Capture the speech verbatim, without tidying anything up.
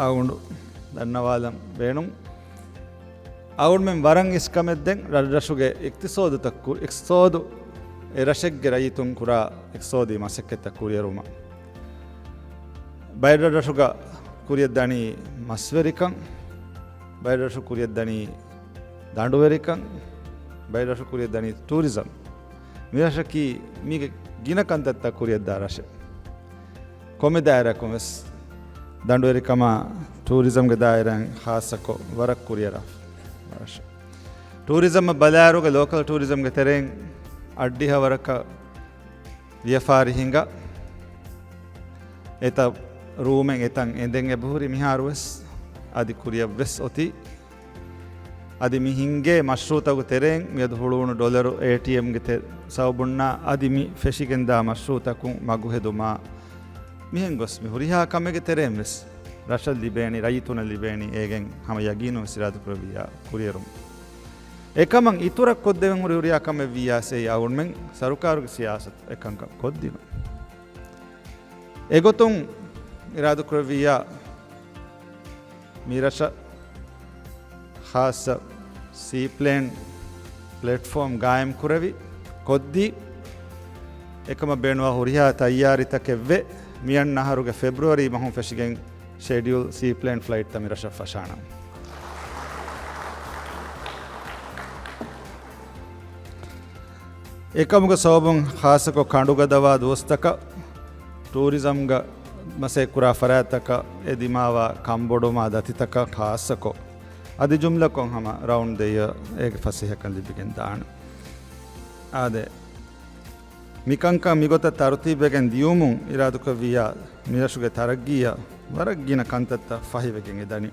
އަޅުގަނޑު ދަންނަވާލަން ބޭނުން. އަޅުގަނޑުމެން ވަރަށް އިސްކަމެއް ދެން ރަށްރަށުގެ އިޤްތިޞާދުތައް ކު-، އިޤްތިޞާދު އެ ރަށެއްގެ ރައްޔިތުން ކުރާ އިޤްތިޞާދީ މަސައްކަތްތައް ކުރިއެރުމަށް. ބައެއް ރަށްރަށުގަ ކުރިއަށް ދަނީ މަސްވެރިކަން، ބައެއް ރަށު ކުރިއަށް ދަނީ ދަނޑުވެރިކަން، ބައެއް ރަށު ކުރިއަށް ދަނީ ޓޫރިޒަމް. މި ރަށަކީ މީގެ ގިނަ ކަންތައްތައް ކުރިއަށްދާ ރަށެއް. ކޮންމެ ދާއިރާއަކުން ވެސް ދަނޑުވެރިކަމާ ޓޫރިޒަމްގެ ދާއިރާއިން ޚާއްޞަކޮށް ވަރަށް ކުރިއަރާ ރަށެއް. ޓޫރިޒަމް ބަލާއިރުގަ ލޯކަލް ޓޫރިޒަމްގެ ތެރެއިން އަށްޑިހަ ވަރަކަށް ވިޔަފާރި ހިނގާ، އެތައް ރޫމެއް އެތަން އެނދެން އެބަހުރި މިހާރު ވެސް އަދި ކުރިއަށް ވެސް އޮތީ. އަދި މި ހިންގޭ މަޝްރޫޢުތަކުގެ ތެރެއިން މިއަދު ހުޅުވުނު ޑޮލަރު އޭޓީއެމްގެ ތެ-، ސަބަބުންނާ އަދި މި ފެށިގެންދާ މަޝްރޫޢުތަކުން މަގުހެދުމާ، މިހެން ގޮސް މި ހުރިހާ ކަމެއްގެ ތެރެއިން ވެސް ރަށަށް ލިބޭނީ، ރައްޔިތުންނަށް ލިބޭނީ އޭގެން ހަމަ ޔަގީނުން ވެސް އިރާދަކުރެއްވިއްޔާ ކުރިއެރުމުން. އެކަމަށް އިތުރަށް ކޮށްދެވެން ހުރި ހުރިހާ ކަމެއް ވިއްޔާސޭ އަޅުގަނޑުމެން ސަރުކާރުގެ ސިޔާސަތު އެކަންކަން ކޮށްދިނުން. އެގޮތުން އިރާދަކުރެއްވިއްޔާ މި ރަށަށް ޚާއްޞަ ސީޕްލޭން ޕްލެޓްފޯމް ގާއިމް ކުރެވި ކޮށްދީ، އެކަމަށް ބޭނުންވާ ހުރިހާ ތައްޔާރީތަކެއްވެ، މިއަންނަ އަހަރުގެ ފެބްރުއަރީ މަހުން ފެށިގެން ޝެޑިއުލް ސީޕްލޭން ފްލައިޓްތައް މި ރަށަށް ފަށާނަން. އެކަމުގެ ސަބަބުން ޚާއްޞަކޮށް ކަނޑުގަދަވާ ދުވަސްތަކަށް ޓޫރިޒަމްގަ މަސައްކަތްކުރާ ފަރާތްތަކަށް އެ ދިމާވާ ކަންބޮޑުވުމާ ދަތިތަކަށް ޚާއްޞަކޮށް، އަދި ޖުމްލަކޮށް ހަމަ ރައުންޑް ދެއްޔަށް އޭގެ ފަސޭހަކަން ލިބިގެން ދާނެ. އާދެ، މިކަންކަން މިގޮތަށް ތަރުތީބުވެގެން ދިޔުމުން އިރާދަކުރެއްވިއްޔާ، މިރަށުގެ ތަރައްގީއަށް ވަރަށް ގިނަ ކަންތައްތައް ފަހިވެގެން އެދަނީ.